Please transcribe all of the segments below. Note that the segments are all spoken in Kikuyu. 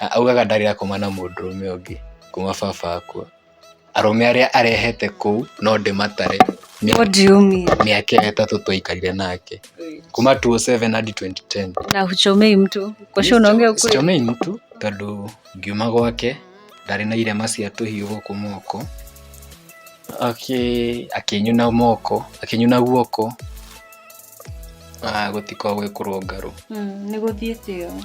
Augaga ndarĩ akoma na mũndũrũme ũngĩ kuma baba akua. Arũme arĩa arehete kũu no ndĩmatare. What do you mean? Mĩaka ĩyo 3 twaikarire nake kuma 2007 hadi 2010. Na huchomei mtu? Kwa sure unaongea ukweli? Sichomei mtu tondũ ngiuma gwake ndarĩ na irema cia tũhiũ gũkũ moko. Akĩnyuna moko, akĩnyuna guoko. Gũtikoragwo gwĩ kũrũngarũ. Nĩ gũthiĩte ũ?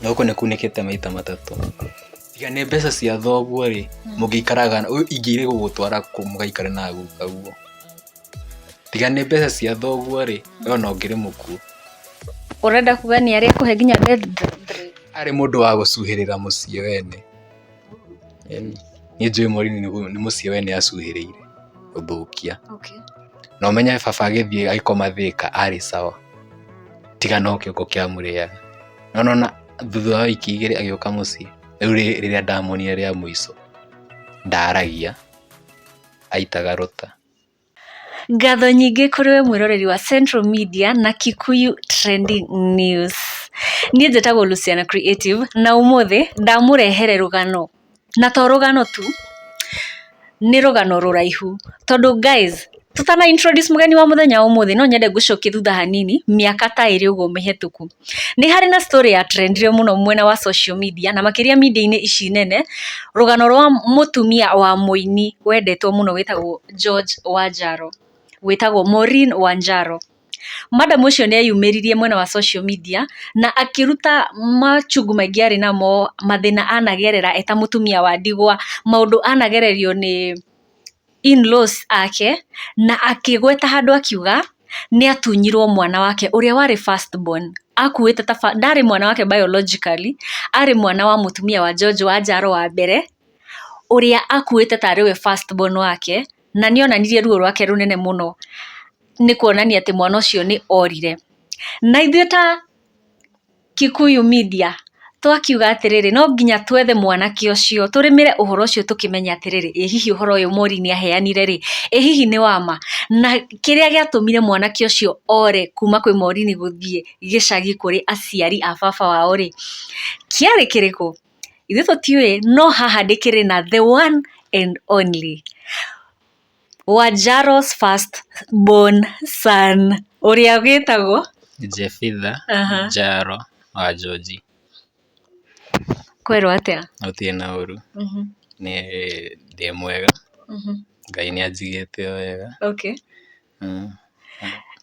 Gũkũ nĩ kunĩkĩte maita matatũ. Tiga nĩ mbeca cia thoguo rĩ, mũngĩikaraga, ingĩire gũgũtwara kũ mũgaikare na gukaguo? Tiga nĩ mbeca cia thoguo rĩ, we ona ũngĩrĩ mũkuũ. Ũrenda kuga nĩ arĩ akũhe nginya death threat? Arĩ mũndũ wa gũcuhĩrĩra mũciĩ wene. Niĩ njũĩ Maureen nĩ mũciĩ wene acuhĩrĩire gũthũkia. Na ũmenye baba agĩthiĩ agĩkoma Thĩka arĩ sawa. Tiga no kĩongo kĩamũrĩaga. No nona thutha wa wiki 2 agĩũka mũciĩ. Rĩu rĩrĩa ndamuonire rĩa mũico ndaragia, aitaga rũta. Ngatho nyingĩ kũrĩ we mwĩroreri wa Central Media na Kikuyu Trending News. Niĩ njĩtagwo Luciana Creative na ũmũthĩ ndamũrehere rũgano. Na to rũgano tu, nĩ rũgano rũraihu. Tondũ guys, tutana introduce mũgeni wa mũthenya wa ũmũthĩ no nyende ngũcokie thutha hanini mĩaka ta 2 ũguo mĩhetũku. Nĩ harĩ na story ya trendire mũno mwena wa social media na makĩria media-inĩ ici nene, rũgano rwa mũtumia wa mũini wendetwo mũno wĩtagwo George Wanjaro, wĩtagwo Maureen Wanjaro. Madam ũcio nĩ eyumĩririe mwena wa social media na akĩruta machungu maingĩ arĩ namo, mathĩna anagerera eta mũtumia wa ndigwa, maũndũ anagererio nĩ in-laws ake, na akĩgweta handũ akiuga nĩ atunyirwo mwana wake ũrĩa warĩ first born. Akuĩte ta ndarĩ mwana wake biologically, arĩ mwana wa mũtumia wa George Wanjaro wa mbere, ũrĩa akuĩte tarĩ we first born wake, na nĩ onanirie ruo rwake rũnene mũno nĩ kuonania atĩ mwana ũcio nĩ orire. Na ithuĩ ta Kikuyu Media twakiuga atĩrĩrĩ, no nginya twethe mwanake ũcio, tũrĩmĩre ũhoro ũcio tũkĩmenye atĩrĩrĩ, ĩ hihi ũhoro ũyũ Maureen aheanire rĩ, ĩ hihi nĩ wa ma? Na kĩrĩa gĩatũmire mwanake ũcio ore kuma kwĩ Maureen gũthiĩ gĩcagi kũrĩ aciari a baba wao rĩ, kĩarĩ kĩrĩkũ? Ithuĩ tũtiũĩ, no haha ndĩkĩrĩ na the one and only Wanjaro's first born son ũrĩa wĩtagwo Jefitha Njaro wa George. Kwerwo atĩa? Gũtirĩ na ũru. Nĩ ndĩ mwega. Ngai nĩ anjigĩte o wega.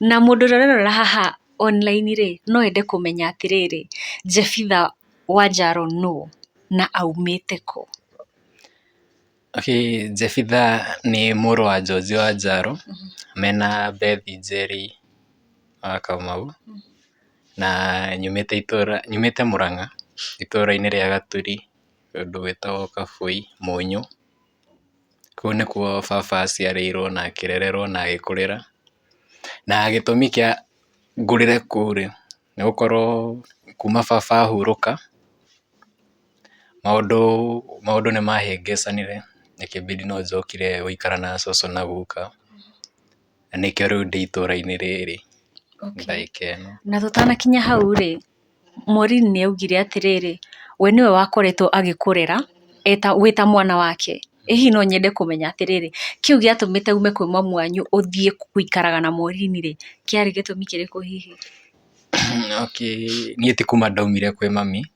Na mũndũ ũrĩa ũrerorera haha online rĩ, no ende kũmenya atĩrĩrĩ, Jefitha Wanjaro nũ na aumĩte kũ? Okay, Jefitha nĩ mũrũ wa George Wanjaro mena Beth Njeri wa Kamau na nyumĩte itũra, nyumĩte Murang'a itũra-inĩ rĩa Gaturi kũndũ gwĩtagwo Kabũi Mũnyũ. Kũu nĩkuo baba aciarĩirwo na akĩrererwo na agĩkũrĩra. Na gĩtũmi kĩa ngũrĩre kũu rĩ, nĩ gũkorwo kuma baba ahurũka, maũndũ nĩ mahĩngĩcanire ikĩbidi no njokire gũikara na cũcũ na guka, na nĩkĩo rĩu ndĩ itũra-inĩ rĩrĩ ndagĩka ĩno. Na tũtanakinya hau rĩ, Maureen nĩ augire atĩrĩrĩ, we nĩwe wakoretwo agĩkũrera wĩ ta mwana wake. Ĩ hihi no nyende kũmenya atĩrĩrĩ, kĩu gĩatũmĩte ume kwĩ mamu wanyu ũthiĩ gũikaraga na Maureen rĩ, kĩarĩ gĩtũmi kĩrĩkũ hihi? Okay, niĩ ti kuma ndaumire kwĩ mami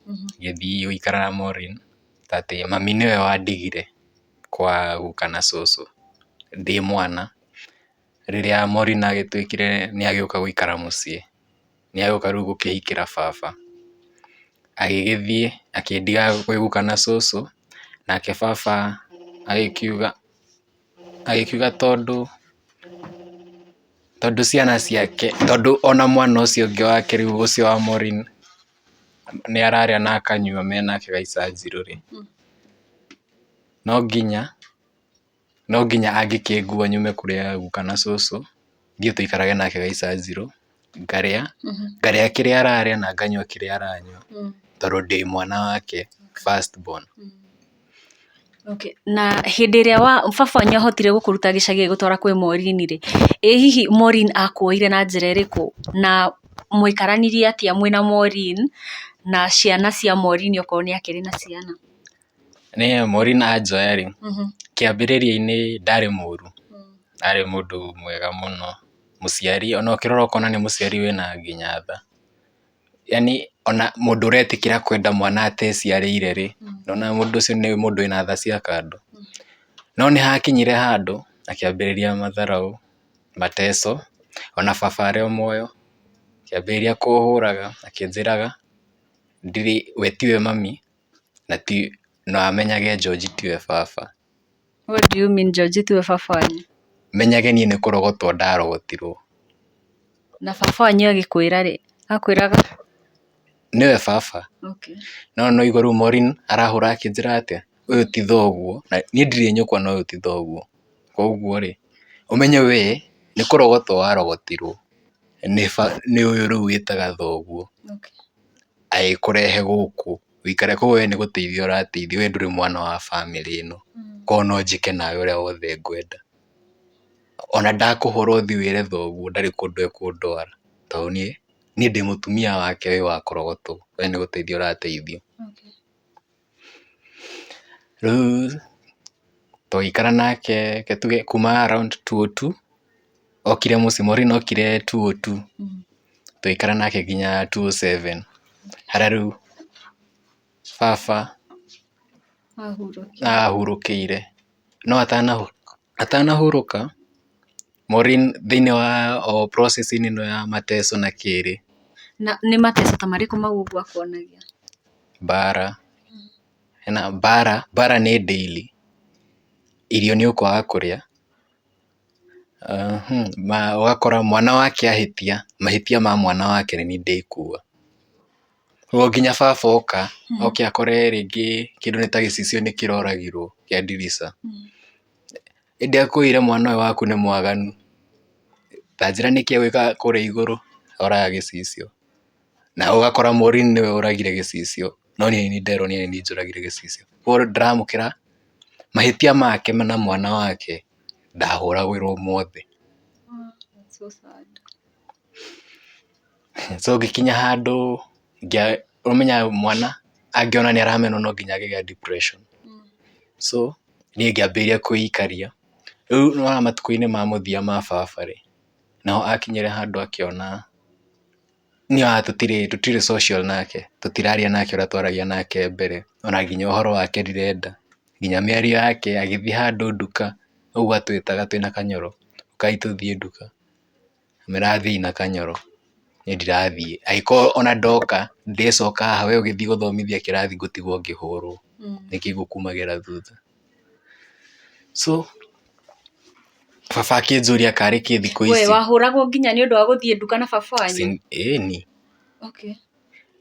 ngĩthiĩ gũikara na Maureen, atĩ mami nĩwe wandigire kwa guka na cũcũ ndĩ mwana. Rĩrĩa Maureen agĩtuĩkire nĩ agĩũka gũikara mũciĩ, nĩ agĩũka rĩu gũkĩhikĩra baba, agĩgĩthiĩ akĩndiga kwĩ guka na cũcũ, nake baba agĩkiuga tondũ ciana ciake, tondũ ona mwana ũcio ũngĩ wake rĩu ũcio wa Maureen nĩ ararĩa na akanyua menake Gaicanjirũ rĩ, no nginya angĩkĩngua nyume kũrĩa guka na cũcũ thiĩ tũikarage nake Gaicanjirũ, ngarĩa kĩrĩa ararĩa na nganyua kĩrĩa aranyua, tondũ ndĩ mwana wake first born. Okay. Na hĩndĩ ĩrĩa baba wanyu ahotire gũkũruta gĩcagi agĩgũtwara kwĩ Maureen rĩ, ĩ hihi Maureen akuoire na njĩra ĩrĩkũ na mwaikaranirie atĩa mwĩna Maureen Na ciana cia Maureen okorwo nĩ akĩrĩ na ciana. Niĩ Maureen anjoya rĩ, kĩambĩrĩria-inĩ ndarĩ mũru, arĩ mũndũ mwega mũno, mũciari ona ũkĩrora ũkona nĩ mũciari wĩna nginya tha. Yaani ona mũndũ ũretĩkĩra kwenda mwana ateciarĩire rĩ, nĩwona mũndũ ũcio nĩ mũndũ wĩna tha cia kando. No nĩhakinyire handũ, akĩambĩrĩria matharaũ, mateso, ona baba arĩ o muoyo, akĩambĩrĩria kũhũraga akĩnjĩraga ndirĩ we tiwe mami na ti na amenyage George tiwe baba. What do you mean George tiwe baba wanyu? Menyage niĩ nĩ kũrogotwo ndarogotirwo. Na baba wanyu agĩkwĩra rĩ, akwĩraga? Nĩwe baba. Okay. No nĩwaigua rĩu Maureen arahũra akĩnjĩra atĩa, ũyũ ti thoguo, na niĩ ndirĩ nyũkwa na ũyũ ti thoguo. Koguo rĩ, ũmenye we nĩ kũrogotwo warogotirwo nĩ ũyũ rĩu wĩtaga thoguo. Okay. Agĩkũrehe gũkũ ũikare, koguo we nĩ gũteithio ũrateithio, we ndũrĩ mwana wa bamĩrĩ ĩno. Koguo no njĩke nawe ũrĩa wothe ngwenda. Ona ndakũhũra ũthiĩ wĩre thoguo ndarĩ kũndũ ekũndwara, tondũ niĩ ndĩ mũtumia wake wĩ wa kũrogotwo, we nĩ gũteithio ũrateithio. Okay. Rĩu tũgĩikara nake reke tuge kuma around 202, okire mũciĩ, Maureen okire 202, tũgĩikara nake nginya 207, harĩa rĩu baba ahurũkĩire. No atanahurũka, Maureen thĩinĩ wa o process inĩ ĩno ya mateso na kĩrĩ. Na nĩ mateso ta marĩkũ mau ũguo akuonagia? Mbara, hena mbara, mbara nĩ daily, irio nĩ ũkwaga kũrĩa, ũgakora mwana wake ahĩtia, mahĩtia ma mwana wake nĩ niĩ ndĩkua. Koguo nginya baba oka, oke akore rĩngĩ kĩndũ nĩ ta gĩcicio nĩ kĩroragirwo kĩa ndirica. Ĩ ndakwĩrire mwana ũyũ waku nĩ mwaganu, ta njĩra nĩkĩ egwĩkaga kũrĩa igũrũ oraga gĩcicio. Na ũgakora Maureen nĩwe ũragire gĩcicio, no niĩ nĩ nderwo niĩ nĩ niĩ njũragire gĩcicio. Koguo ndĩramũkĩra mahĩtia make na mwana wake ndahũragĩrwo mothe. So sad. So ngĩkinya handũ ũmenyaga mwana angĩona nĩ aramenwo no nginya angĩgĩa depression. So niĩ ngĩambĩrĩria kwĩikaria. Rĩu nĩwona matukũ-inĩ ma mũthia ma baba rĩ, naho akinyire handũ akĩona niĩ ona tũtirĩ social nake, tũtiraria nake ũrĩa twaragia nake mbere, ona nginya ũhoro wake ndirenda, nginya mĩario yake agĩthiĩ handũ nduka, ũguo atwĩtaga twĩna Kanyoro, ũkai tũthiĩ nduka, ngĩmwĩra thiĩi na Kanyoro, niĩ ndirathiĩ, angĩkorwo ona ndoka ndĩcoka haha we ũgĩthiĩ gũthomithia kĩrathi ngũtigwo ngĩhũrwo, nĩkĩ ngũkumagĩra thutha. So baba akĩnjũria karĩ kĩ thikũ We ici. wahũragwo nginya nĩ ũndũ wa gũthiĩ nduka na baba wanyu? Ĩni. Okay.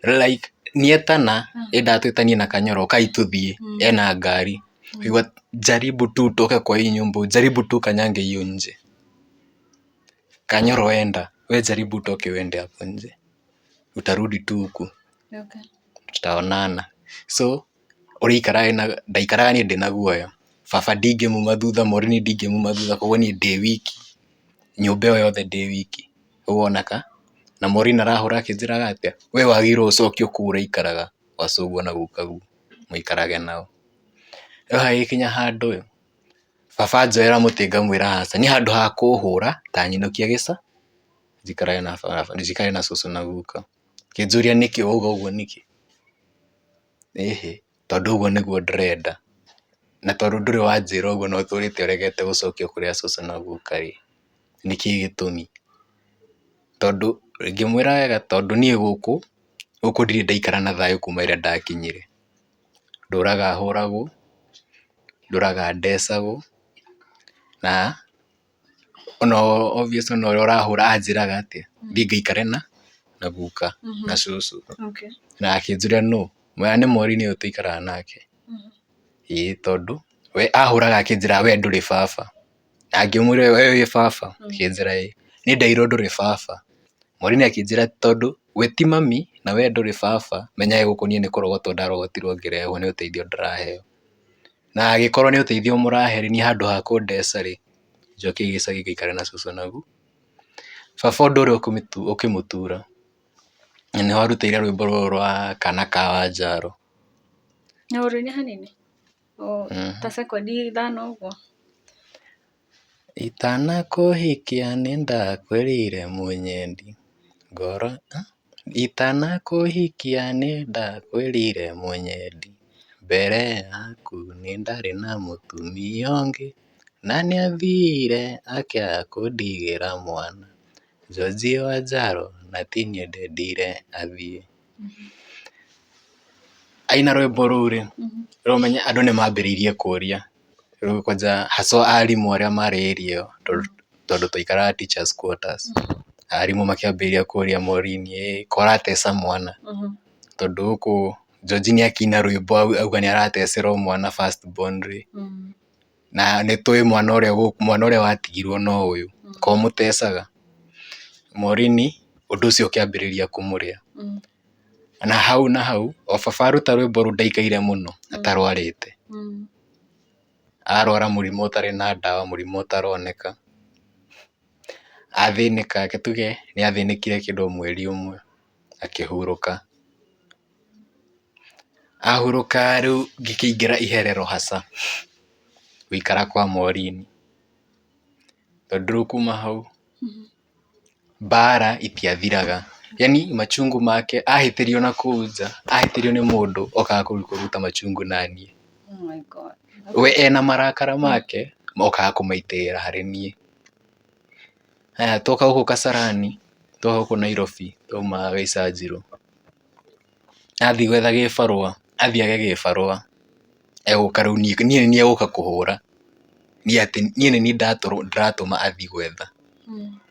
Like nietana enda twĩtanie na Kanyoro ũkai tũthiĩ, ena ngari. Igua jaribu tu utoke kwa hii nyumba, jaribu tu ukanyange hiyo nje. Kanyoro enda, we jaribu utoke uende hapo nje. Utarudi tu huku. Okay. Tutaonana. So ũrĩa ndaikaraga niĩ ndĩna guoya. Baba ndingĩmuma thutha, Maureen ndingĩmuma thutha, koguo niĩ ndĩ wiki. Nyũmba ĩyo yothe ndĩ wiki. Ũguo woneka na Maureen arahũra akĩnjĩraga atĩa, we wagĩrĩirwo ũcokio kũu ũraikaraga gwa cũguo na gukaguo mũikarage nao. Rĩu hagĩkinya handũ ĩ, baba anjoera mũtĩ ngamwĩra aca, niĩ handũ ha kũhũra ta nyinũkia njikarage na baba, njikare na cũcũ na guka. Akĩnjũria nĩkĩ wauga ũguo nĩkĩ, ĩhĩ tondũ ũguo nĩguo ndĩrenda, na tondũ ndũrĩ wanjĩra ũguo na ũtũrĩte ũregete gũcokio kũrĩa cũcũ na guka rĩ, nĩkĩ gĩtũmi? Tondũ ngĩmwĩra wega tondũ niĩ gũkũ, gũkũ ndirĩ ndaikara na thayũ kuma rĩrĩa ndakinyire. Ndũraga hũragwo, ndũraga ndecagwo, na ona obvious ona ũrĩa ũrahũra anjĩraga atĩa, thiĩ ngaikare na guka na cũcũ. Okay. Na akĩnjũria nũ, ngĩmwĩra nĩ Maureen ũyũ tũikaraga nake. Ĩĩ tondũ we ahũraga akĩnjĩraga we ndũrĩ baba. Na ngĩmwĩra we wĩ baba, akĩnjĩra ĩĩ. Niĩ nderirwo ndũrĩ baba. Maureen akĩnjĩra tondũ we ti mami na we ndũrĩ baba, menyage gũkũ niĩ nĩ kũrogotwo ndarogotirwo ngĩrehwo nĩ ũteithio ndĩraheo. Na angĩkorwo nĩ ũteithio mũrahe rĩ, niĩ handũ ha kũndeca rĩ, njokiai gĩcagi ngaikare na cũcũ na guka. Baba ũndũ ũrĩa ũkĩmũtura. Na nĩho arutĩire rwĩmbo rũrũ rwa kana ka Wanjaro. No ũrũine hanini o ta sekondi ithano ũguo. Itanakũhikia nĩndakwĩrire mũnyendi ngoro, itanakũhikia nĩndakwĩrire mũnyendi, mbere yaku nĩndarĩ na mũtumia ũngĩ, na nĩathire akĩaga kũndigĩra mwana, George Wanjaro na tiniĩ ndendire athiĩ. Aina rwĩmbo rũu rĩ, rĩu ũmenye andũ nĩmambĩrĩirie kũria, rĩu kwanja haswa arimũ arĩa marĩ area ĩyo tondũ twaikaraga teachers quarters. Arimũ makĩambĩrĩria kũria Morini ĩ korateca mwana, tondũ gũkũ George nĩakĩina rwĩmbo auga nĩaratecerwo mwana first born rĩ, na nĩtũĩ mwana ũrĩa watigirwo no ũyũ, ko mũtecaga. Morini ũndũ ũcio ũkĩambĩrĩria kũmũrĩa. Na hau na hau o baba aruta rwĩmbo rũu ndaikaire mũno atarwarĩte. Arwara mũrimũ ũtarĩ na ndawa, mũrimũ ũtaroneka. Athĩnĩka, reke tuge nĩathĩnĩkire kĩndũ mweri ũmwe akĩhurũka. Ahurũka rĩu ngĩkĩingĩra iherero hasa gũikara kwa Morini. Tondũ rĩu kuma hau mbara itiathiraga, yaani machungu make ahĩtĩrio nakũu nja, ahĩtĩrio nĩ mũndũ okaga kũruta machungu naniĩ. Oh my God. We ena marakara make mokaga kũmaitĩrĩra harĩ niĩ. Haya twoka gũkũ Kasarani, twoka gũkũ Nairobi twauma Gaichanjiru, athiĩ gwetha gĩbarũa, athiĩ age gĩbarũa, egũka rĩu niĩ nĩ niĩ egũka kũhũra. Niĩ atĩ niĩ nĩ niĩ ndĩratũma athiĩ gwetha.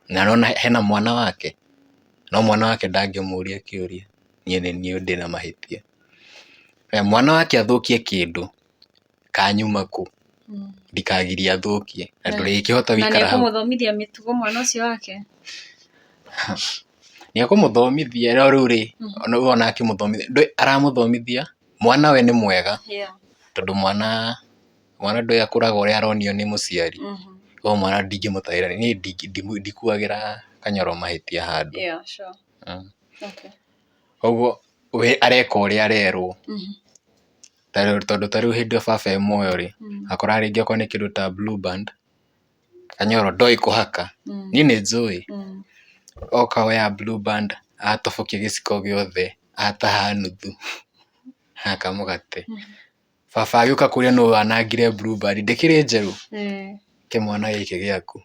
Na nĩwona hena mwana wake, no mwana wake ndangĩmũria kĩũria, niĩ nĩ niĩ ndĩna mahĩtia. Mwana wake athũkie kĩndũ, kanyuma kũ, ndikagirie athũkie, na ndũrĩkĩhota Na gũikara hau. nĩekũmũthomithia mĩtugo mwana ũcio wake. Nĩekũmũthomithia no rĩu rĩ, ona akĩmũthomithia aramũthomithia mwana we nĩ mwega tondũ mwana mwana ndũĩ akũraga ũrĩa aronio nĩ mũciari. Koguo mwana ndingĩmũtarĩra niĩ ndikuagĩra kanyoro mahĩtia handũ. Yeah, sure. Okay. Koguo we areka ũrĩa arerwo. Tondũ ta rĩu hĩndĩ ĩyo baba e muoyo rĩ, akoraga rĩngĩ okorwo nĩ kĩndũ ta blue band, Kanyoro ndoĩ kũhaka, niĩ nĩ njũĩ. Oka oya blue band atobokia gĩciko gĩothe, ataha nuthu, haka mũgate. Baba agĩũka kũria nũ wanangire blue band, ndĩkĩrĩ njerũ, kĩmwana gĩkĩ gĩaku.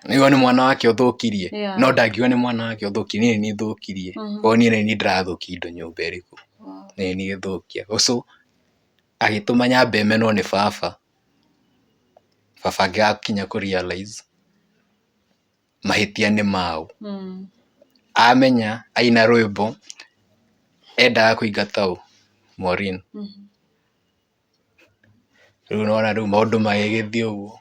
Nĩguo nĩ mwana wake ũthũkirie, no ndangiuga nĩ mwana wake ũthũkirie, niĩ nĩ niĩ thũkirie. Koguo niĩ nĩ niĩ ndĩrathũkia indo nyũmba ĩrĩkũ, nĩ niĩ gĩthũkia. So agĩtũma nyambe menwo nĩ baba, baba angĩgakinya kũ realize mahĩtia nĩ maũ. Amenya aina rwĩmbo endaga kũingata ũ, Maureen. Rĩu nĩwona rĩu maũndũ magĩgĩthiĩ ũguo,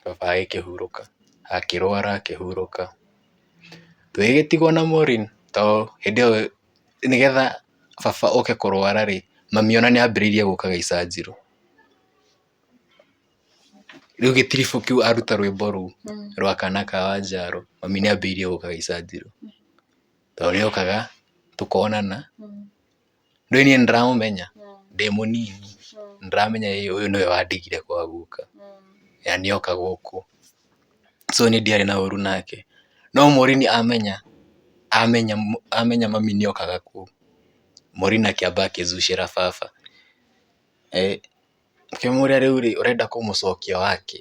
baba agĩkĩhurũka, akĩrwara akĩhurũka. Tũgĩgĩtigwo na Maureen to hĩndĩ ĩyo nĩgetha baba oke kũrwara rĩ, mami ona nĩambĩrĩirie gũkaga icanjirũ. Rĩu gĩtiribũ kĩu aruta rwĩmbo rũu rwa kana ka Wanjaro, mami nĩambĩrĩirie gũkaga icanjirũ. Tondũ nĩokaga tũkonana, ndũĩ niĩ nĩndĩramũmenya ndĩ mũnini, nĩndĩramenya ũyũ nĩwe wandigire kwa guka, na nĩoka gũkũ. So niĩ ndiarĩ na ũru nake. No Morini amenya amenya amenya mami nĩokaga kũu, Morini akĩamba akĩzucĩra baba. Akĩmũria rĩu rĩ, ũrenda kũmũcokia wakĩ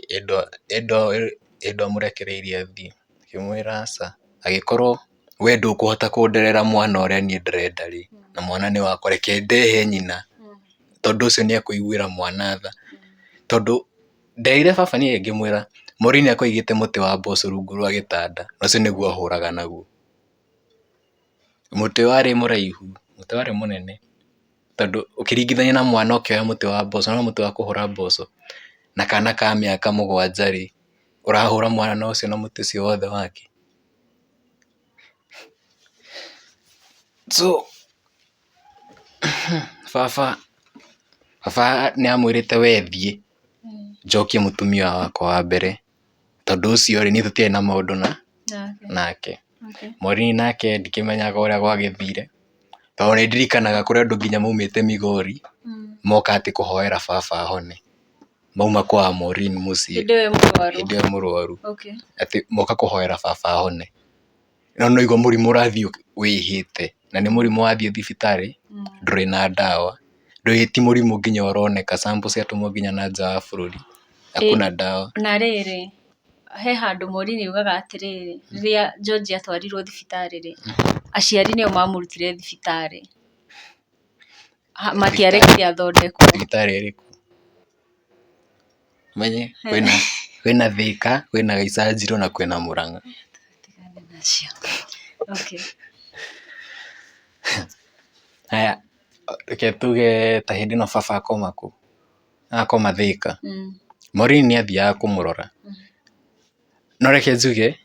ĩ ndwamũrekereirie athiĩ? Akĩmwĩra aca, agĩkorwo we ndũkũhota kũnderera mwana ũrĩa niĩ ndĩrenda rĩ, na mwana nĩ wakwa reke ndehe nyina, tondũ ũcio nĩekũiguĩra mwana tha. Tondũ nderire baba niĩ ngĩmwĩra Morini akũigĩte mũtĩ wa mboco rungu rwa gĩtanda, na ũcio nĩguo ahũraga naguo. Mũtĩ warĩ mũraihu, mũtĩ warĩ mũnene, tondũ ũkĩringithania na mwana ũkĩoya mũtĩ wa mboco, nĩwona mũtĩ wa kũhũra mboco, na kana ka mĩaka mũgwanja rĩ, ũrahũra mwana na ũcio na mũtĩ ũcio wothe wake. So baba baba nĩamwĩrĩte we thiĩ njokie mũtumia wakwa wa mbere, tondũ ũcio rĩ, niĩ tũtiarĩ na maũndũ na nake. Okay. Maureen nake ndikĩmenyaga ũrĩa gwagĩthire, tondũ nĩ ndirikanaga kũrĩ andũ nginya maumĩte Migori, moka atĩ kũhoera baba ahone. Mauma kwa Maureen mũciĩ. Hĩndĩ ĩyo e mũrwaru. Hĩndĩ ĩyo e mũrwaru. Okay. Atĩ moka kũhoera baba ahone. No nĩwaigua mũrimũ ũrathiĩ wĩhĩte, na nĩ mũrimũ wathiĩ thibitarĩ, ndũrĩ na ndawa. Ndũrĩ ti mũrimũ nginya ũroneka, sample ciatũmwo nginya na nja wa bũrũri, hakuna dawa. Na rĩrĩ, he handũ Maureen augaga atĩrĩrĩ, rĩrĩa George atwarirwo thibitarĩ rĩ, aciari nĩo mamũrutire thibitarĩ. Matiarekire athondekwo. Thibitarĩ ĩrĩkũ? Ũmenye kwĩna Thĩka, kwĩna Gaichanjirũ na kwĩna Mũrang'a. Tigana nacio. Okay. Haya, reke tuge ta hĩndĩ ĩno baba akoma kũ? Akoma Thĩka. Maureen nĩ athiaga kũmũrora. No reke njuge,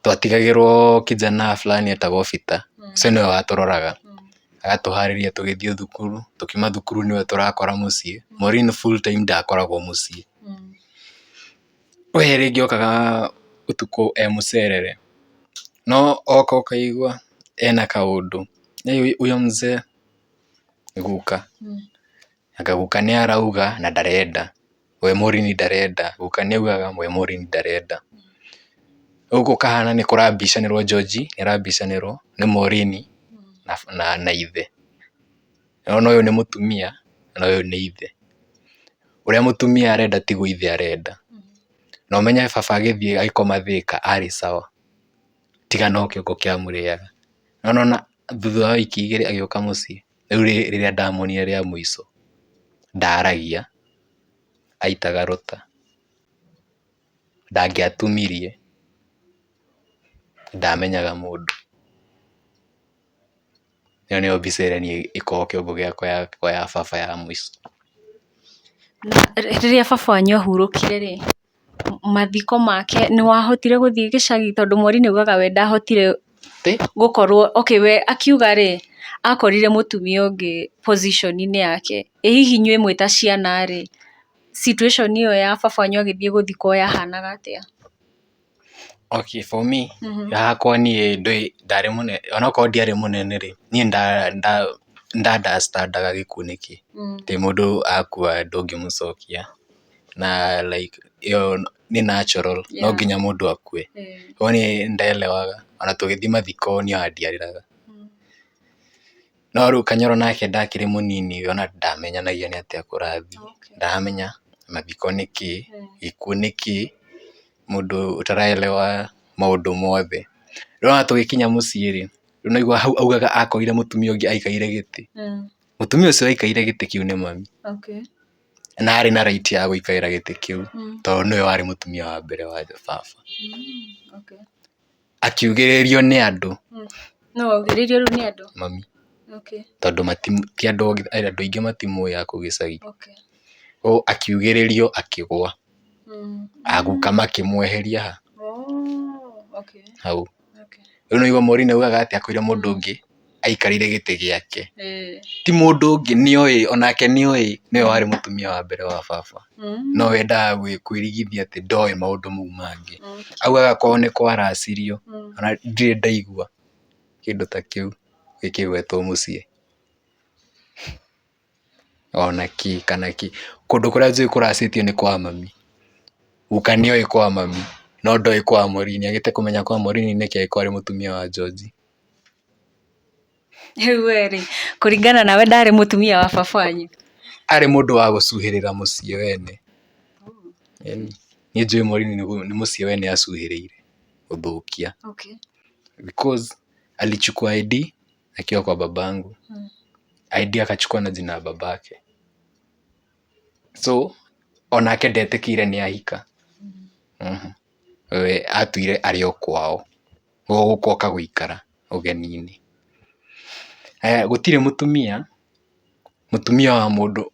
twatigagĩrwo kijana fulani etagwo Bita, ũcio nĩwe watũroraga. Agatũharĩria tũgĩthiĩ thukuru, tũkiuma thukuru nĩwe tũrakora mũciĩ. Maureen full time ndakoragwo mũciĩ. We rĩngĩ okaga ũtukũ e mũcerere, no oka ũkaigua ena kaũndũ, huyo mzee guka, anga guka nĩ arauga na ndarenda, we Maureen ndarenda, guka nĩ augaga we Maureen ndarenda. Rĩu gũkahana nĩ kũrabicanĩrwo George nĩ arabicanĩrwo nĩ Maureen na ithe. Nĩwona ũyũ nĩ mũtumia na ũyũ nĩ ithe. Ũrĩa mũtumia arenda tiguo ithe arenda. Na ũmenye baba agĩthiĩ agĩkoma Thĩka arĩ sawa, tiga no kĩongo kĩamũrĩaga. No nĩwona thutha wa wiki igĩrĩ agĩũka mũciĩ, rĩu rĩrĩa ndamuonire rĩa mũico, ndaragia, aitaga rũta, ndangĩatumirie, ndamenyaga mũndũ. Ĩyo nĩyo mbica ĩrĩa niĩ ĩkoragwo kĩongo gĩakwa ya baba ya mũico. Rĩrĩa baba wanyu ahurũkire rĩ, mathiko make nĩ wahotire gũthiĩ gĩcagi tondũ Maureen augaga we ndahotire gũkorwo, okay we akiuga rĩ, akorire mũtumia ũngĩ position-inĩ yake. Ĩ hihi inyuĩ mwĩ ta ciana rĩ, situation ĩyo ya baba wanyu agĩthiĩ gũthikwo yahanaga atĩa? Okay, for me, hakwa niĩ ndarĩ mũnene, onokorwo ndiarĩ mũnene rĩ, niĩ nda understand aga gĩkuũ nĩkĩ. Atĩ mũndũ akua ndũngĩmũcokia na like ĩyo nĩ natural, no nginya mũndũ akue. Koguo niĩ nĩndelewaga ona tũgĩthiĩ mathiko niĩ ona ndiarĩraga. No rĩu Kanyoro nake ndakĩrĩ mũnini ona ndamenyanagia nĩ atĩa kũrathiĩ, ndaramenya mathiko nĩ kĩ, gĩkuũ nĩ kĩ, mũndũ ũtaraelewa maũndũ mothe. Rĩu ona tũgĩkinya mũciĩ rĩ, rĩu nĩwaigua hau augaga akorire mũtumia ũngĩ aikarĩire gĩtĩ. Mũtumia ũcio waikarĩire gĩtĩ kĩu nĩ mami. Na arĩ na right ya gũikarĩra gĩtĩ kĩu tondũ nĩwe warĩ mũtumia wa mbere wa baba. Akiugĩrĩrio nĩ andũ. Nũ waugĩrĩirio rĩu nĩ andũ? Mami. Tondũ ti andũ aingĩ matimũĩ a kũu gĩcagi. Akiugĩrĩrio akĩgũa. Aguka makĩmweheria ha? Hau. Rĩu nĩwaigua Maureen augaga atĩ akorire mũndũ ũngĩ aikarĩire gĩtĩ gĩake. Ti mũndũ ũngĩ nĩoĩ onake nĩoĩ nĩwe warĩ mũtumia wa mbere wa baba. No we endaga kwĩrigithia atĩ ndoĩ maũndũ mau mangĩ. Augaga kwao nĩ kwaracirio ona ndirĩ ndaigua kĩndũ ta kĩu gĩkĩgwetwo mũciĩ. Ona kĩ kana kĩ. Kũndũ kũrĩa njũĩ kũracĩtio nĩ kwa mami. Guka nĩoĩ kwa mami no ndoĩ kwa Maureen, agĩte kũmenya kwa Maureen nĩkĩ angĩkorwo arĩ mũtumia wa George. Rĩu we rĩ, kũringana nawe ndarĩ mũtumia wa baba wanyu? Arĩ mũndũ wa gũcuhĩrĩra mũciĩ wene. Niĩ njũĩ Maureen nĩ mũciĩ wene acuhĩrĩire gũthũkia. Because alichukua ID akiwa kwa babangu. ID akachukua na jina ya babake. So onake ndetĩkĩire nĩ ahika. We atuire arĩ o kwao, gũkũ oka gũikara ũgeni-inĩ. Gũtirĩ mũtumia, mũtumia wa mũndũ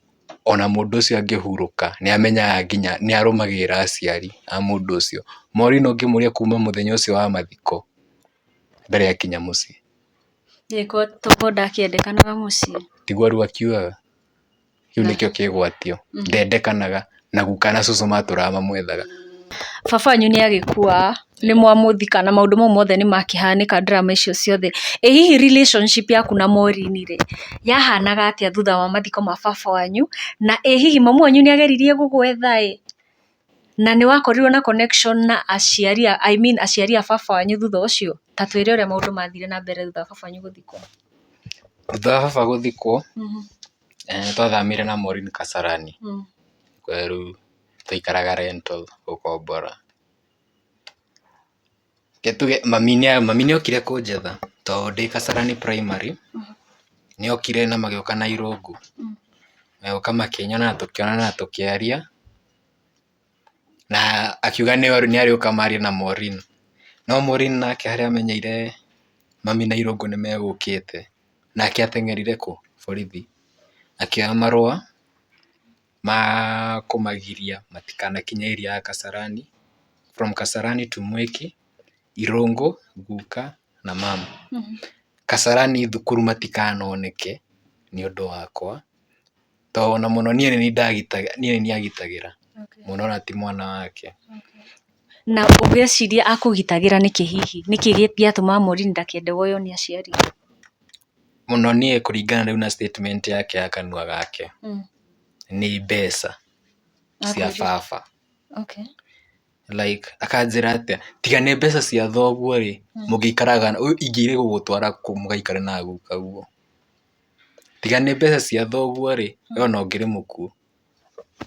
ona mũndũ ũcio angĩhurũka nĩ amenyaga nginya nĩ arũmagĩrĩra aciari a mũndũ ũcio. Maureen ũngĩmũria kuma mũthenya ũcio wa mathiko ndarĩ akinya mũciĩ. Toko ndakĩendekanaga mũciĩ? Tiguo rĩu akiugaga, kĩu nĩkĩo kĩgwatio, ndendekanaga na guka na cũcũ matũraga mamwethaga. Baba wanyu nĩ agĩkua, Nĩ mwamũthika na maũndũ mau mothe nĩ makĩhanĩka, drama icio ciothe. Ĩ hihi relationship yaku na Maureen rĩ, yahanaga atĩa thutha wa mathiko ma baba wanyu? Na ĩ hihi mamu wanyu nĩ ageririe gũgwetha ĩ? Na nĩ wakorirwo na connection na aciari a, I mean aciari a baba wanyu thutha ũcio? Ta twĩre ũrĩa maũndũ mathire na mbere thutha wa baba wanyu gũthikwo. Thutha wa baba gũthikwo, nĩtwathamire na Maureen Kasarani, kũrĩa rĩu twaikaraga rental gũkombora. Reke tuge mami nĩokire kũnjetha tondũ ndĩ Kasarani Primary, nĩokire na magĩũka na irũngũ. Magĩũka makĩnyona na tũkĩonana na tũkĩaria, na akiuga nĩarĩũka marie na Maureen. No Maureen nake harĩa amenyeire mami na Irũngũ nĩmegũkĩte, nake ateng'erire kũ? Borithi. Akĩoya marũa ma kũmagiria matikanakinye area ya Kasarani, from Kasarani to Mwiki, Irũngũ, guka na mum. Kasarani thukuru matikanoneke nĩũndũ wakwa, tondũ ona mũno niĩ nĩniĩ agitagĩra mũno ona ti mwana wake. Na ũgĩciria akũgitagĩra nĩkĩ hihi? Nĩkĩ gĩatũmaga Maureen ndakende woywo nĩ aciari? Mũno niĩ kũringana rĩu na statement yake ya kanua gake, nĩ mbeca cia baba. Like akanjĩra atĩa, tiga nĩ mbeca cia thoguo rĩ, mũngĩikaraga, ingĩrĩ gũgũtwara kũ mũgaikare na gukaguo. Tiga nĩ mbeca cia thoguo rĩ, we ona ũngĩrĩ mũkuũ.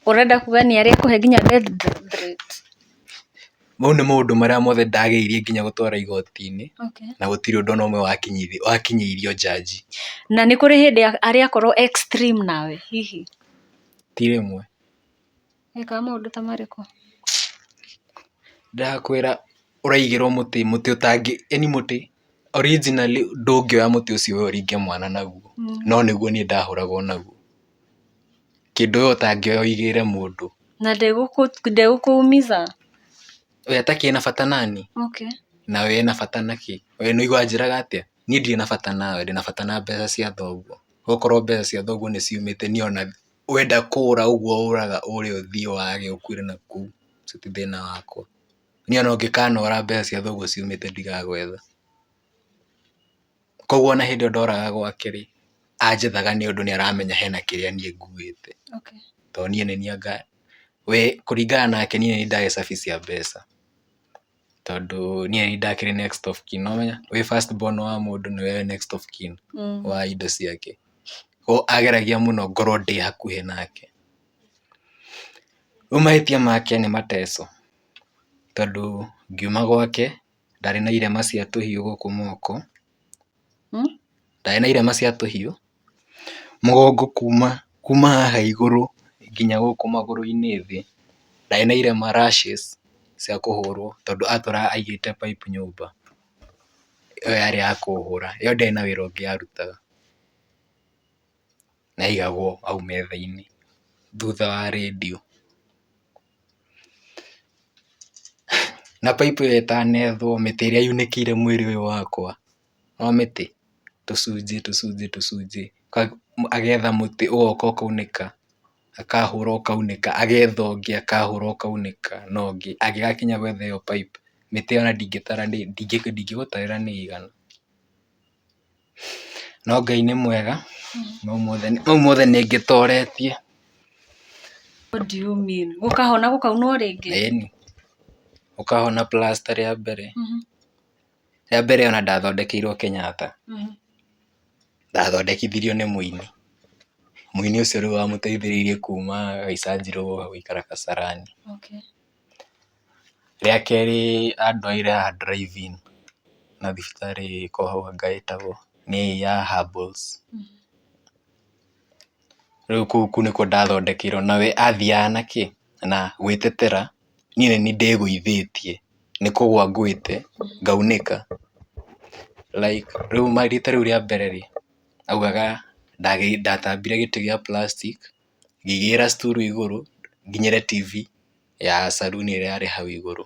Ũrenda kuga nĩ arĩ akũhe nginya death threat? Mau nĩ maũndũ marĩa mothe ndageririe nginya gũtwara igoti-inĩ, na gũtirĩ ũndũ ona ũmwe wakinyĩirio njanji. Na nĩ kũrĩ hĩndĩ arĩ akorwo extreme nawe hihi? Ti rĩmwe. Ekaga maũndũ ta marĩkũ? Ndakwĩra ũraigĩrwo mũtĩ, mũtĩ ũtangĩ, yaani mũtĩ originally ndũngĩoya mũtĩ ũcio we ũringe mwana naguo, no nĩguo niĩ ndahũragwo naguo. Kĩndũ we ũtangĩoya ũigĩrĩre mũndũ. Na ndegũkũumiza? We atakĩrĩ na bata nani? Na we ena bata nakĩ? We nĩũraigua anjĩraga atĩa? Niĩ ndirĩ na bata nawe, ndĩna bata na mbeca cia thoguo. Okorwo mbeca cia thoguo nĩciumĩte niĩ ona wenda kũra ũguo ũraga ũre ũthiĩ wage ũkuĩre nakũu, ũcio ti thĩna wakwa. Niĩ ona ũngĩkanora mbeca cia thoguo ciumĩte ndigagwetha. Koguo ona hĩndĩ ĩyo ndoraga gwake rĩ, anjethaga nĩ ũndũ nĩaramenya hena kĩrĩa niĩ nguĩte. Tondũ niĩ nĩniĩ anga we kũringana nake niĩ nĩniĩ ndarĩ cabi cia mbeca. Tondũ niĩ nĩniĩ ndakĩrĩ next of kin, nĩwamenya wĩ first born wa mũndũ nĩwe next of kin wa indo ciake. Koguo ageragia mũno ngorwo ndĩ hakuhĩ nake. Rĩu mahĩtia make nĩ mateso, tondũ ngiuma gwake ndarĩ na irema cia tũhiũ gũkũ moko, ndarĩ na irema cia tũhiũ, mũgongo kuma haha igũrũ nginya gũkũ magũrũ-inĩ thĩ, ndarĩ na irema rashes cia kũhũrwo tondũ atũraga aigĩte pipe nyũmba, ĩyo yarĩ ya kũhũra, ĩyo ndĩarĩ na wĩra ũngĩ yarutaga, na yaigagwo hau metha-inĩ thutha wa rĩndiũ. Na pipe ĩyo ĩtanethwo mĩtĩ ĩrĩa yunĩkĩire mwĩrĩ ũyũ wakwa, no mĩtĩ tũcunjĩ tũcunjĩ tũcunjĩ, agetha mũtĩ ũgoka ũkaunĩka, akahũra ũkaunĩka, agetha ũngĩ akahũra ũkaunĩka na ũngĩ, agĩgakinya gwetha ĩyo pipe, mĩtĩ ĩyo ona ndingĩtara ndingĩgũtarĩra nĩ ĩigana. No Ngai nĩ mwega, mau mothe nĩngĩtoretie. What do you mean? Gũkahona gũkaunwo rĩngĩ? Ĩni, ũkahona plaster rĩa mbere. Rĩa mbere ona ndathondekeirwo Kenyatta. Ndathondekithirio nĩ mũini. Mũini ũcio rĩu wamũteithĩrĩirie kuma Gaicanjirũ gũka gũikara Kasarani. Rĩa kerĩ andwarire haha drive in na thibitarĩ ĩko hau anga ĩtagwo nĩ ya Herbals. Rĩu kũu nĩkuo ndathondekeirwo nawe athiaga nakĩ na gwĩtetera niĩ nĩ niĩ ndĩgũithĩtie nĩ kũgũa ngũĩte ngaunĩka like rĩu rita rĩu rĩa mbere rĩ augaga ndatambire gĩtĩ gĩa plastic ngĩigĩrĩra stool igũrũ nginyĩre TV ya saruni ĩrĩa yarĩ hau igũrũ